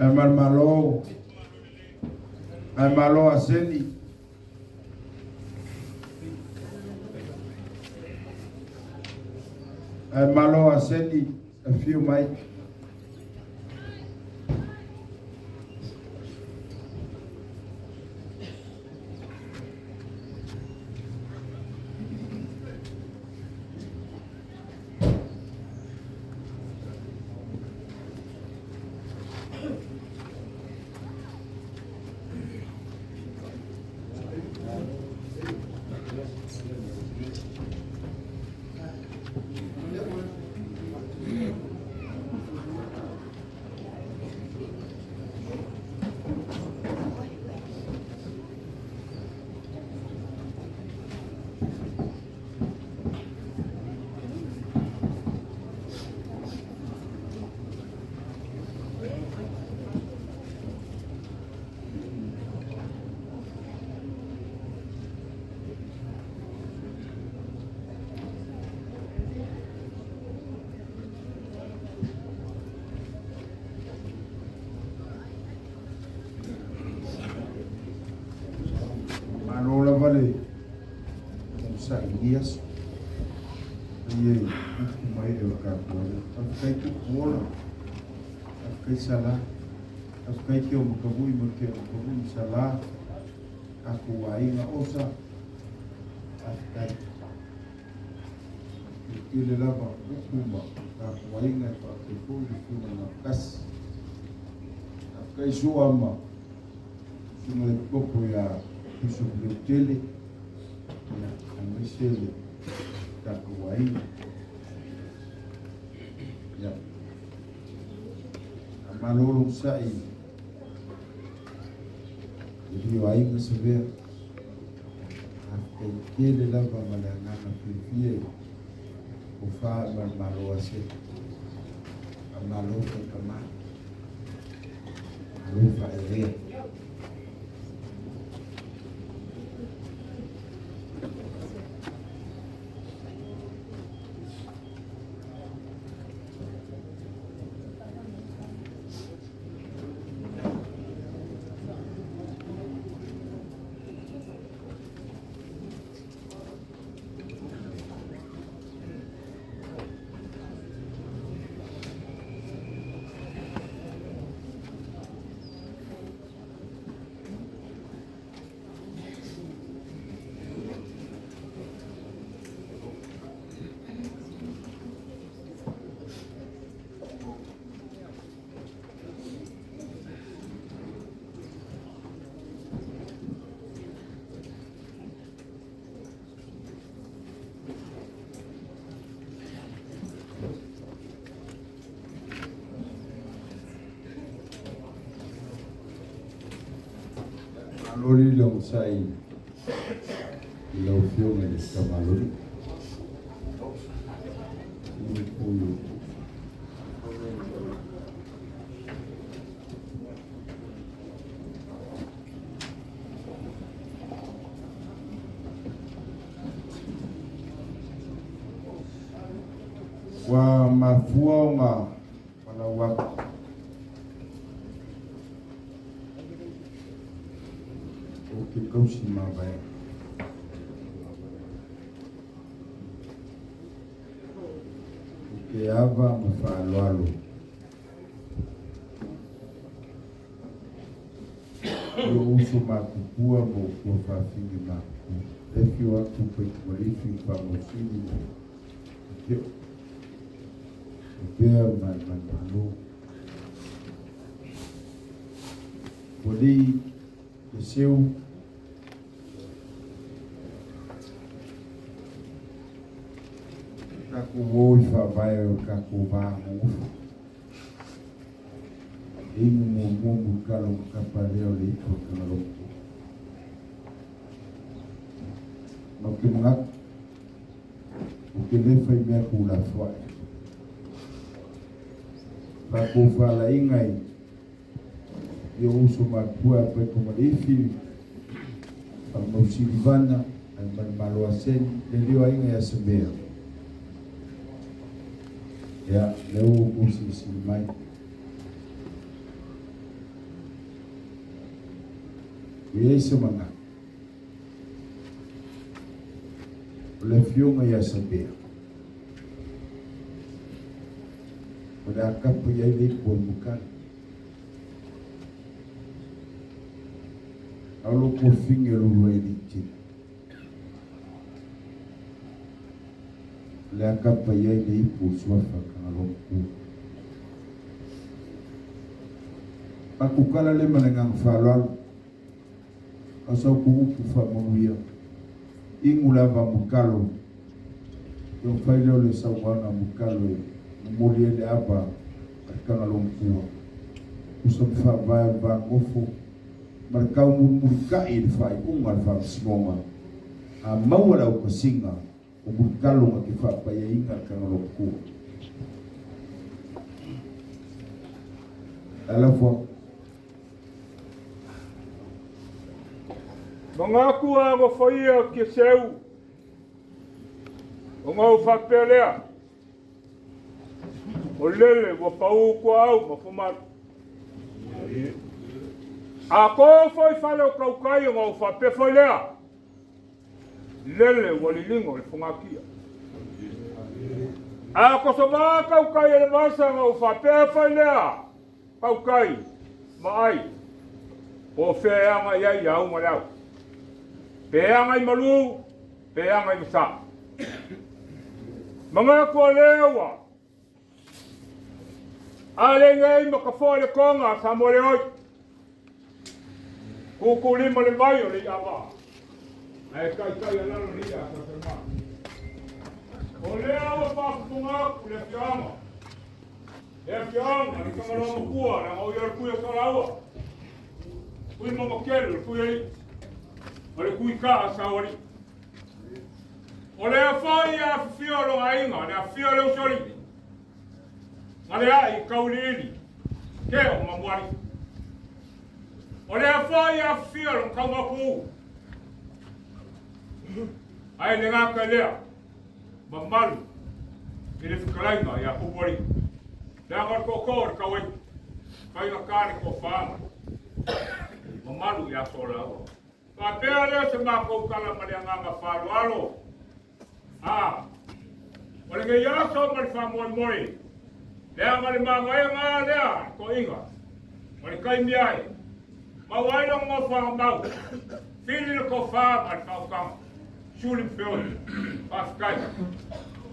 Ae malo ae malo aseni. Ae malo aseni afio mai. Malo lava le tausaga aso ia i upu mai le o tatou alii. Faafetai Tupu ola, faafetai Sala, faafetai Teo Makavui ma Teo Makavui Sala, tatou aiga Osa, faafetai. E tele lava upu ma tatou aiga e faafetai foi le Afioga ia Gatasi. Faafetai Sua ma Susuga i le Epikopo ia Bishop Leutele, ia, aemaise le tatou aiga. Ia, malo lou sa'i i le aiga Savea. Faafetai tele lava ma le agaga fiafia i o fa ma le malo ase. Malo faitama. Malo faaeaea. Malo le onosai i lau Afioga i le Tamaloli. Ua mafua ona valaau atu ou te tausi mavae. Ou te ava ma faaaloalo i ou uso matutua ma ou tuafafine matutua. E afio atu Paitomaleifi ma Faamausili ma Teo, faapea ma le Malo. Ua lei le seu tatou o i faavae o le tatou va nonofo. E inu muamua mulitalo ma tapa lea o le ipu o le Tagaloa. Ma ou te manatu, ou te le fai mea tuulafoai. Tatou faalaina i ou uso matutua ia Paitomaleifi, Faamausilivana, ae ma le Malo Aseni, le lio aiga ia Samea. Ia, lea ua outou silisili mai. Ua i ai se manatu, o le afioga ia Samea, o le a kapa i ai le ipu o le mukali. A o lou tofiga e lulu ai le tino. O le a kapa i ai le ipu o suafa Tagaloamatua. Matou tala lea ma le agaga faaaloalo, a o sa outou upu faamanuia, inu le ava a Mulitalo, ona fai lea o le saunoaga a Mulitalo e momoli ai le ava a le Tagaloamatua, tusa ma faavae o le va nofo ma le taumulimulitai i le faaiuga a le Faamasinoga, a maua le autasiga o Mulitalo na te faapaiaina le Tagaloamatua. Talofa. Manatu a alofaia Kieseu, ona ou faapea lea, o lele ua pau tuaau ma fuamalu. A to foi fale o tautai ona ou faapea foi lea, lele ua liligo le fogatia. A kosova tautai e le vasa ona ou faapea foi lea, tautai ma ai, po o fea e aga i ai ia auga le au. Pe aga i malu, pe aga i masa. Manatu o lea ua a le nei ma ka foa le tonga a Samoa le oi. Kūkūlima le vai o le iʻavā, ae taitai a lalo le iʻa a Sasalema. O lea ua faafofoga atu le afioaga, le afioaga le Tagaloa Matua, leaga o ia o le Tui o Salaua, Tui Mamakele, o le Tui Alii, o le Tui Kaa a Saualii. O lea foi e afifio lona aiga, le afifio o le Usoalii, ma le ai Kauiliili, Keo ma Mualii. O lea foi e afifio lona Kaumapu, ae le gata i lea, mamalu i le fetalaiga ia Pupualii. Leaga o le tootoo o le tauaiga, faigata le tofaga, mamalu ia Sooalaua. Faapea lea se matou tala ma le agaga faaaloalo. A, o lenei aso ma le faamoemoe, leaga le manaia lea le toeaina ma le taimi ai, maua ai lona nofoaga mau, fili le tofa ma le faautaga, suli ma feoi. Faafetai.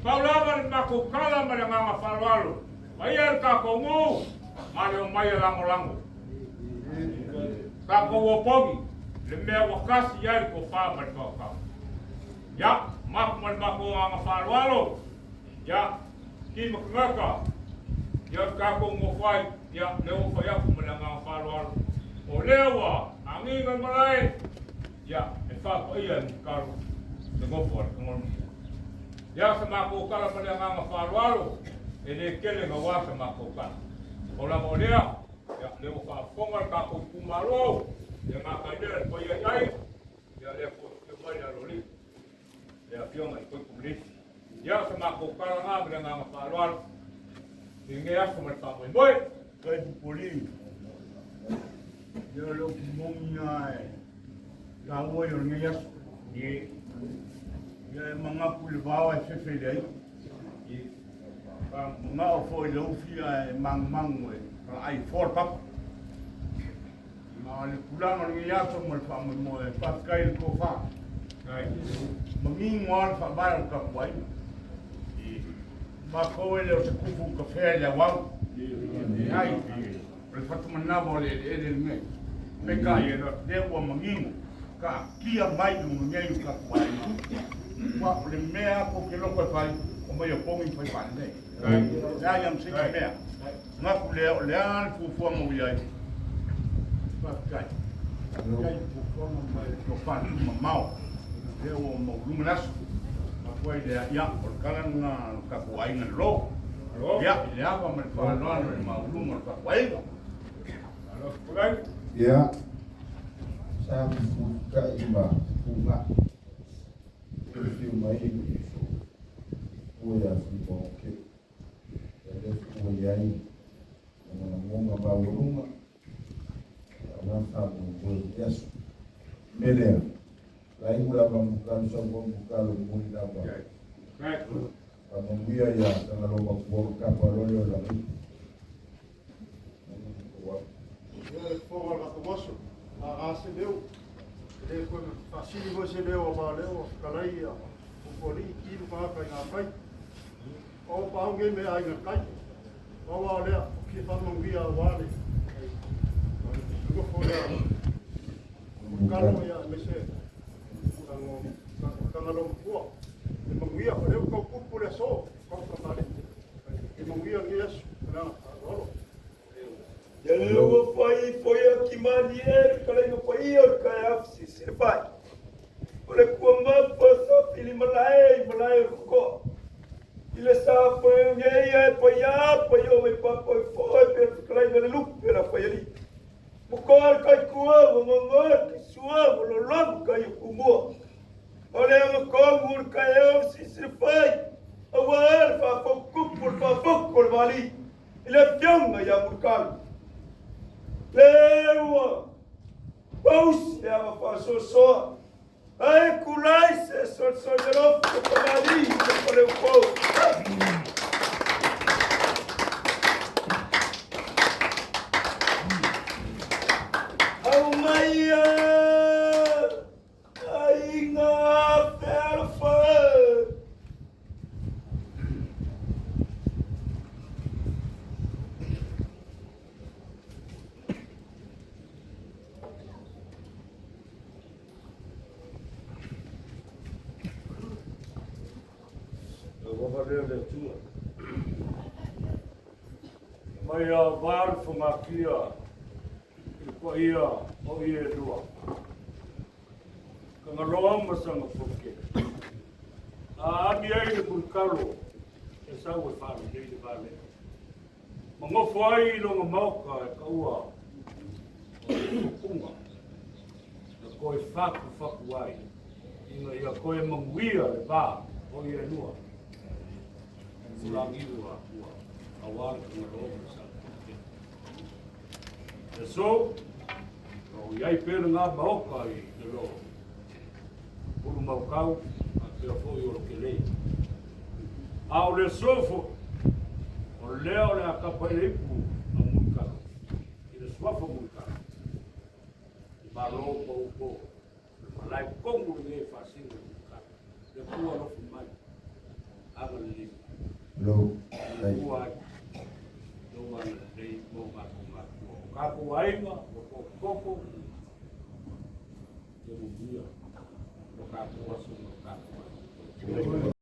Pau lava le matou tala ma le agaga faaaloalo, paia le tatou nuu ma le omai a lagolago. Tatou opogi le mea ua tasi ai le tofa ma le faautaga. Ia, mapu ma le matou agaga faaaloalo, ia, ki ma tagata, ia o le tatou nofo ai, ia, lea ua fai atu ma le agaga faaaloalo. O lea ua agiga i malae, ia, e faapaia e Mulitalo le nofo a le Tagaloamatua. Ia, sa matou tala ma le agaga faaaloalo, e le tele naua sa matou tala. O lava o lea, ia, lea ua faafofoga le tatou itumalo, ia gata ai lea le paia i ai, Ia lea foi afio mai le aloalii, le afioga i Koiku Malifi. Ia o se matou tala na ma le agaga faaaloalo i lenei aso ma le faamoemoe. Kai pupoli. Ia le upu moni lava e taua ia o lenei aso. Ia e manatu i le vao ae fefe i le aiga. Manao foi i le ufi ae manumanu e palaai e foa le papa. Ma o le tulaga o lenei aso ma le faamoemoe, faafetai i le tofa. Manino lava le faavae o le tatou aiga. Matou e le o se tufu tafea i le auau. Leai, o le fatumanawa o le eleele lenei. Peitai, lea ua manino, taatia mai i luga nei o tatou aiga. Aua o le mea tou te loto e fai, omai opogi ma fai faalelei. Leai lava ma se isi mea. Manatu lea, o le a le fuafuaga ua i ai? Faafetai. Faafetai i le fuafuaga ma le tofa tuumamao. Lea ua maualuga le aso. Manatu ai lea, ia, o le tala lena a lo tatou aiga i le lo. Ia, i le ava ma le faaaloalo i le maualuga o le tatou aiga. Ia, sa fefulitai ma fetuunai, afio mai le uso ua ia Filipaoke. Ia lea foi ua i ai lona lagona maualuga aua le faamoemoe i le aso. Melea. Laigu lava mukalu sa mukalu muli lava. Pamamuia ia Tagaloa kua kapa lole o lagi. Ia le fofoga o le Gatomaso, a se leo, e le koe faasili foi se leo a valeo o fetalai ia Upualii kilu tagata i ngā kai. O pau nei me aiga kai. Pau a lea, o fia whamanguia a wale. Nofo lea, kalo ia me se tangalo matua. E manguia, o leo kau pupu le so, kau whakale. E manguia ni aso, nā, alo. Ia le ua fai foi a kimani e ka lenga pai o ka af si se fai. O le kua mapa sa fili malae i malae o ko. I le sa foi nge ia e pai a pai o me pa poi foi pe ka lenga le lup pe la fai ali. Mo ko al kai kua mo mo ki sua mo lo lo ka i kumua. O le anga ko mur ka e af si se fai. A wa al fa fo kupu fa fo ko vali. I le fionga ia murkalu. Leua, pausi le ava faasoasoa, ae kulai se solesolelofo kamali le faleupou. Au mai aiga fealofa. Ua le Atua. Mai a valu whangakia i ko ia o ia e lua. Ka ngaloa masanga poke. A ami ai le mulkalo e sau e whalu nei le vale. Mangofo ai i longa maoka e ka ua o le fukunga. Na koe whaku whaku ai. Inga ia koe manguia le vā o ia e lua. Ulangiru a kua. A wale ka ngaloa masanga poke. E so, o iai pere ngā maoka i te lo. Pulu maukau, a pea foi o lo ke lei. A o le sofo, o lea o le a kapa i le ipu a mulikalo. I le suafa mulikalo. I malo pa upo. Le malai kongu le nge whasinga le mulikalo. Le kua lofu mai. Aga le lima. Lo. Le kua ai. Lo mana le mo ngā ko ngā kua. O kako ainga, o ko koko. Te muia. O kako aso mo kako ai.